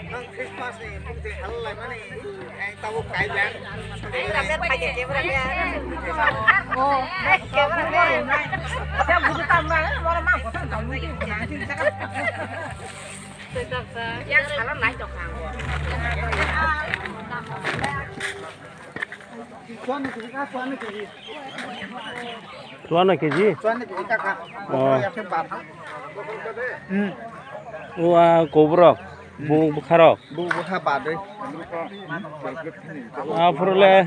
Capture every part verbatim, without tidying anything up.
Nang Christmas ni mung twi hal lai mani, ang tabuk kai bang. Ang ramet phai de camera man. Oh, camera man. Yang salam nai tok ang. Chuanna keji? Chuanna keji kaka. Oh. Hmm. Ua kobrok, bu bukharok. Bu bukha badai. Aphuru le.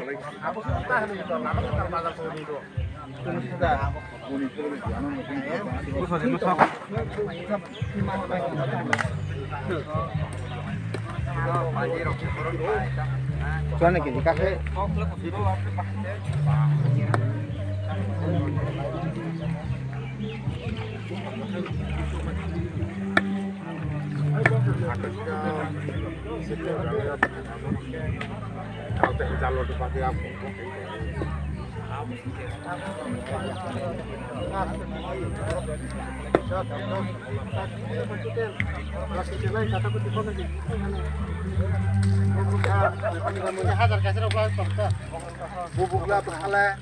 Chuan ni kiji kake. Bubuk la bwkhala.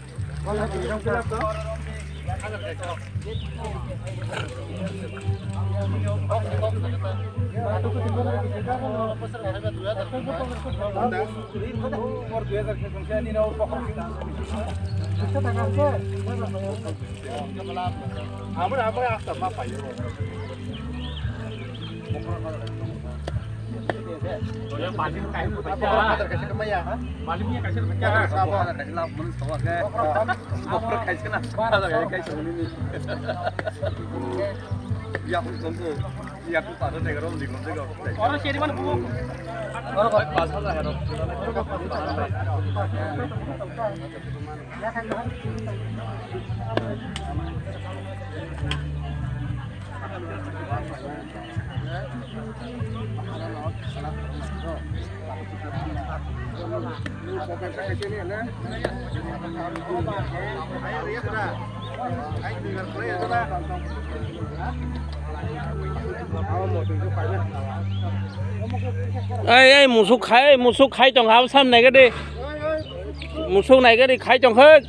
Ei, ei, musuk khai, musuk khai tong ha, sam nai gadi. Musuk nai gadi khai tong khak.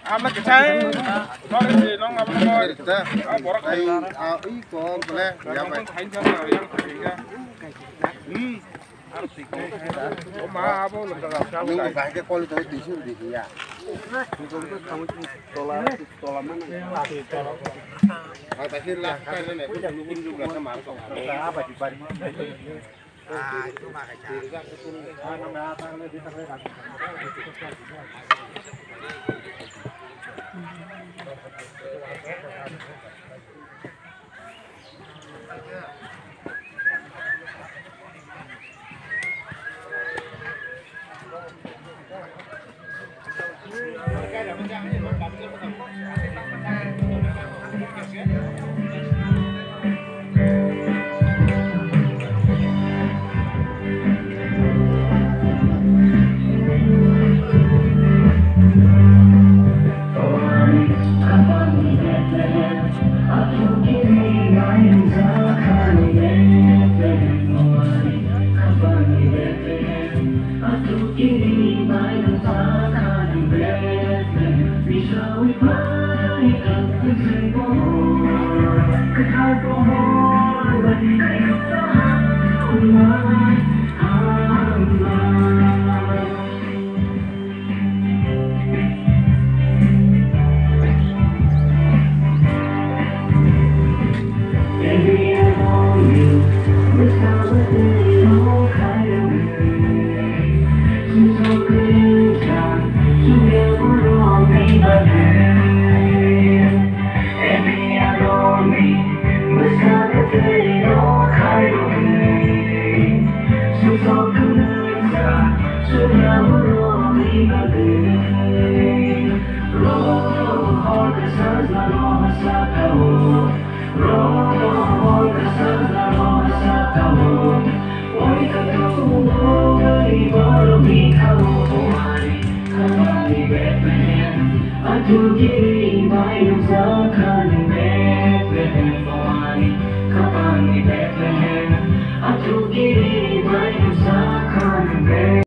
Ama kechai, nong isi, nong apa nong? Kita, ah, borok kayu, ah, iko, boleh, ya, Pak. Kain sana, yang ketiga. Hmm. Nung bahai khe koli tongwi twi suri di ya. Tola, tola mana? Ah, tadi lah, kan ini, aku jangan nunggu dulu, belakang mana kok. Ah, itu mah kaca.